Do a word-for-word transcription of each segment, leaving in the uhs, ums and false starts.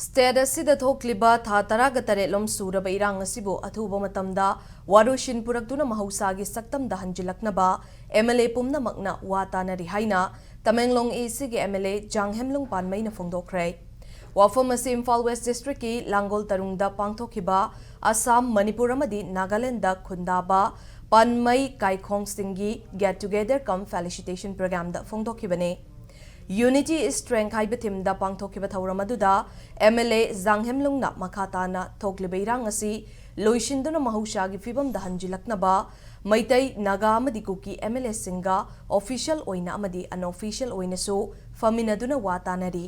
State ꯑꯁꯤꯗ ꯊꯣꯛꯂꯤꯕ ꯊꯥ ꯇꯔꯥꯒ ꯇꯔꯦꯠꯂꯣꯝ ꯁꯨꯔꯕ ꯏꯔꯥꯡ ꯑꯁꯤꯕꯨ ꯑꯊꯨꯕ ꯃꯇꯝꯗ ꯋꯥꯔꯣꯏꯁꯤꯟ ꯄꯨꯔꯛꯇꯨꯅ ꯃꯍꯧꯁꯥꯒꯤ ꯁꯛꯇꯝꯗ ꯍꯟꯖꯤꯜꯂꯛꯅꯕ M L A ꯄꯨꯝꯅꯃꯛꯅ ꯋꯥ ꯇꯥꯅꯔꯤ ꯍꯥꯏꯅ ꯇꯃꯦꯡꯂꯣꯡ A C ꯒꯤ M L A ꯖꯥꯡꯍꯦꯝꯂꯨꯡ ꯄꯥꯟꯃꯩꯅ ꯐꯣꯡꯗꯣꯛꯈ꯭ꯔꯦ꯫ ꯋꯥꯐꯝ ꯑꯁꯤ ꯏꯝꯐꯥꯜ ꯋꯦꯁ ꯗꯤꯁꯇ꯭ꯔꯤꯛꯀꯤ ꯂꯥꯡꯒꯣꯜ ꯇꯔꯨꯡꯗ ꯄꯥꯡꯊꯣꯛꯈꯤꯕ ꯑꯁꯥꯝ, ꯃꯅꯤꯄꯨꯔ ꯑꯃꯗꯤ Nagaland ꯈꯨꯟꯗꯥꯕ ꯄꯥꯟꯃꯩ ꯀꯥꯏꯈꯣꯡꯁꯤꯡꯒꯤ Get Together cum Felicitation Programꯗ ꯐꯣꯡꯗꯣꯛꯈꯤꯕꯅꯤ꯫ Unity is Strength ꯍꯥꯏꯕ ꯊꯤꯝꯗ ꯄꯥꯡꯊꯣꯛꯈꯤꯕ ꯊꯧꯔꯝ ꯑꯗꯨꯗ M L A ꯖꯥꯡꯍꯦꯝꯂꯨꯡꯅ ꯃꯈꯥ ꯇꯥꯅ ꯊꯣꯛꯂꯤꯕ ꯏꯔꯥꯡ ꯑꯁꯤ ꯂꯣꯏꯁꯤꯟꯗꯨꯅ ꯃꯍꯧꯁꯥꯒꯤ ꯐꯤꯕꯝꯗ ꯍꯟꯖꯤꯜꯂꯛꯅꯕ ꯃꯩꯇꯩ, ꯅꯥꯒꯥ ꯑꯃꯗꯤ ꯀꯨꯀꯤ M L Aꯁꯤꯡꯒ official ꯑꯣꯏꯅ ꯑꯃꯗꯤ unofficial ꯑꯣꯏꯅꯁꯨ ꯐꯝꯃꯤꯟꯅꯗꯨꯅ ꯋꯥ ꯇꯥꯅꯔꯤ꯫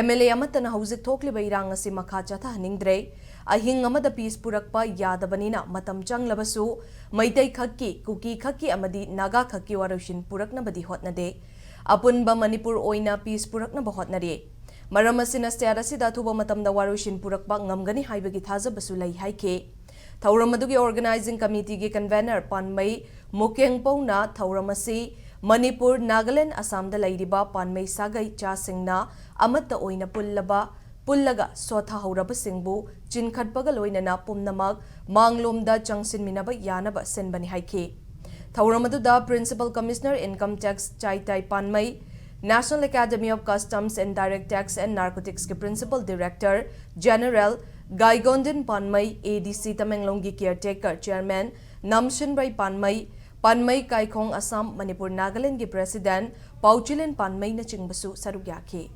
M L A ꯑꯃꯠꯇꯅ ꯍꯧꯖꯤꯛ ꯊꯣꯛꯂꯤꯕ ꯏꯔꯥꯡ ꯑꯁꯤ ꯃꯈꯥ ꯆꯠꯊꯍꯟꯅꯤꯡꯗ꯭ꯔꯦ꯫ ꯑꯍꯤꯡ ꯑꯃꯗ peace ꯄꯨꯔꯛꯄ ꯌꯥꯗꯕꯅꯤꯅ ꯃꯇꯝ ꯆꯪꯂꯕꯁꯨ ꯃꯩꯇꯩ ꯈꯛꯀꯤ, ꯀꯨꯀꯤ ꯈꯛꯀꯤ ꯑꯃꯗꯤ ꯅꯥꯒꯥ ꯈꯛꯀꯤ ꯋꯥꯔꯣꯏꯁꯤꯟ ꯄꯨꯔꯛꯅꯕꯗꯤ ꯍꯣꯠꯅꯗꯦ꯫ ꯑꯄꯨꯟꯕ ꯃꯅꯤꯄꯨꯔ ꯑꯣꯏꯅ peace ꯄꯨꯔꯛꯅꯕ ꯍꯣꯠꯅꯔꯤ꯫ ꯃꯔꯝ ꯑꯁꯤꯅ state ꯑꯁꯤꯗ ꯑꯊꯨꯕ ꯃꯇꯝꯗ ꯋꯥꯔꯣꯏꯁꯤꯟ ꯄꯨꯔꯛꯄ ꯉꯝꯒꯅꯤ ꯍꯥꯏꯕꯒꯤ ꯊꯥꯖꯕꯁꯨ ꯂꯩ ꯍꯥꯏꯈꯤ꯫ ꯊꯧꯔꯝ ꯑꯗꯨꯒꯤ organizing committeeꯒꯤ convener ꯄꯥꯟꯃꯩ ꯃꯨꯀꯦꯡꯄꯧꯅ ꯊꯧꯔꯝ ꯑꯁꯤ ꯃꯅꯤꯄꯨꯔ, ꯅꯥꯒꯥꯂꯦꯟ, ꯑꯁꯥꯝꯗ ꯂꯩꯔꯤꯕ ꯄꯥꯟꯃꯩ ꯁꯥꯒꯩ ꯆꯥꯁꯤꯡꯅ ꯑꯃꯠꯇ ꯑꯣꯏꯅ ꯄꯨꯜꯂꯕ, ꯄꯨꯜꯂꯒ ꯁꯣꯊꯍꯧꯔꯕꯁꯤꯡꯕꯨ ꯆꯤꯡꯈꯠꯄꯒ ꯂꯣꯏꯅꯅ ꯄꯨꯝꯅꯃꯛ ꯃꯥꯡꯂꯣꯝꯗ ꯆꯪꯁꯤꯟꯃꯤꯟꯅꯕ ꯌꯥꯅꯕ ꯁꯤꯟꯕꯅꯤ ꯍꯥꯏꯈꯤ꯫ ꯊꯧꯔꯝ ꯑꯗꯨꯗ Principal Commissioner Income Tax ꯆꯥꯏꯇꯥꯏ ꯄꯥꯟꯃꯩ, National Academy of Customs and Direct Tax and Narcoticsꯀꯤ Principal Director General ꯒꯥꯏꯒꯣꯟꯗꯤꯟ ꯄꯥꯟꯃꯩ, A D C ꯇꯃꯦꯡꯂꯣꯡꯒꯤ caretaker chairman ꯅꯝꯁꯤꯟꯕꯩ ꯄꯥꯟꯃꯩ, ꯄꯥꯟꯃꯩ ꯀꯥꯏꯈꯣꯡ ꯑꯁꯥꯝ, ꯃꯅꯤꯄꯨꯔ, ꯅꯥꯒꯥꯂꯦꯟꯗꯒꯤ president ꯄꯥꯎꯆꯤꯂꯦꯟ ꯄꯥꯟꯃꯩꯅꯆꯤꯡꯕꯁꯨ ꯁꯔꯨꯛ ꯌꯥꯈꯤ꯫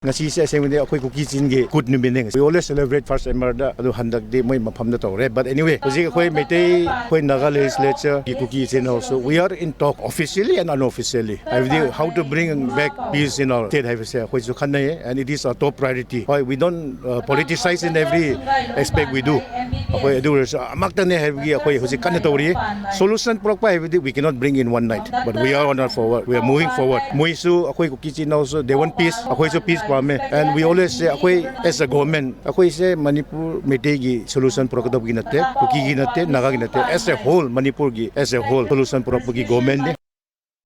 ꯉꯁꯤꯁꯦ ꯑꯁꯦꯡꯕꯗꯤ ꯑꯩꯈꯣꯏ ꯀꯨꯀꯤ ꯆꯤꯟꯒꯤ good ꯅꯨꯃꯤꯠꯅꯦ꯫ We always celebrate first September ꯗ, ꯑꯗꯨ ꯍꯟꯗꯛꯇꯤ ꯃꯣꯏ ꯃꯐꯝꯗ ꯇꯧꯔꯦ꯫ But anyway, ꯍꯧꯖꯤꯛ ꯑꯩꯈꯣꯏ ꯃꯩꯇꯩ, ꯑꯩꯈꯣꯏ Naga legislature ꯒꯤ ꯀꯨꯀꯤ ꯏꯆꯤꯟ ꯏꯅꯥꯎꯁꯨ, we are in talk officially and unofficially, ꯍꯥꯏꯕꯗꯤ how to bring back peace in our state ꯍꯥꯏꯕꯁꯦ ꯑꯩꯈꯣꯏꯁꯨ ꯈꯟꯅꯩꯌꯦ, and it is our top priority. ꯍꯣꯏ, we don't, uh, politicize in every aspect we do. ꯑꯩꯈꯣꯏ ꯑꯗꯨ ꯑꯣꯏꯔꯁꯨ ꯑꯃꯛꯇꯅꯦ ꯍꯥꯏꯕꯒꯤ ꯑꯩꯈꯣꯏ ꯍꯧꯖꯤꯛ ꯀꯟꯅ ꯇꯧꯔꯤ꯫ Solution ꯄꯨꯔꯛꯄ ꯍꯥꯏꯕꯗꯤ we cannot bring in one night, but we are on our forward, we are moving forward. ꯃꯣꯏꯁꯨ, ꯑꯩꯈꯣꯏ ꯀꯨꯀꯤ ꯏꯆꯤꯟ ꯏꯅꯥꯎꯁꯨ, they want peace, ꯑꯩꯈꯣꯏꯁꯨ peace ꯄꯥꯝꯃꯦ, and we always say ꯑꯩꯈꯣꯏ as a government, ꯑꯩꯈꯣꯏꯁꯦ ꯃꯅꯤꯄꯨꯔ ꯃꯩꯇꯩꯒꯤ solution ꯄꯨꯔꯛꯀꯗꯕꯒꯤ ꯅꯠꯇꯦ, ꯀꯨꯀꯤꯒꯤ ꯅꯠꯇꯦ, ꯅꯥꯒꯥꯒꯤ ꯅꯠꯇꯦ, as a whole ꯃꯅꯤꯄꯨꯔꯒꯤ as a whole solution ꯄꯨꯔꯛꯄꯒꯤ government ꯅꯤ꯫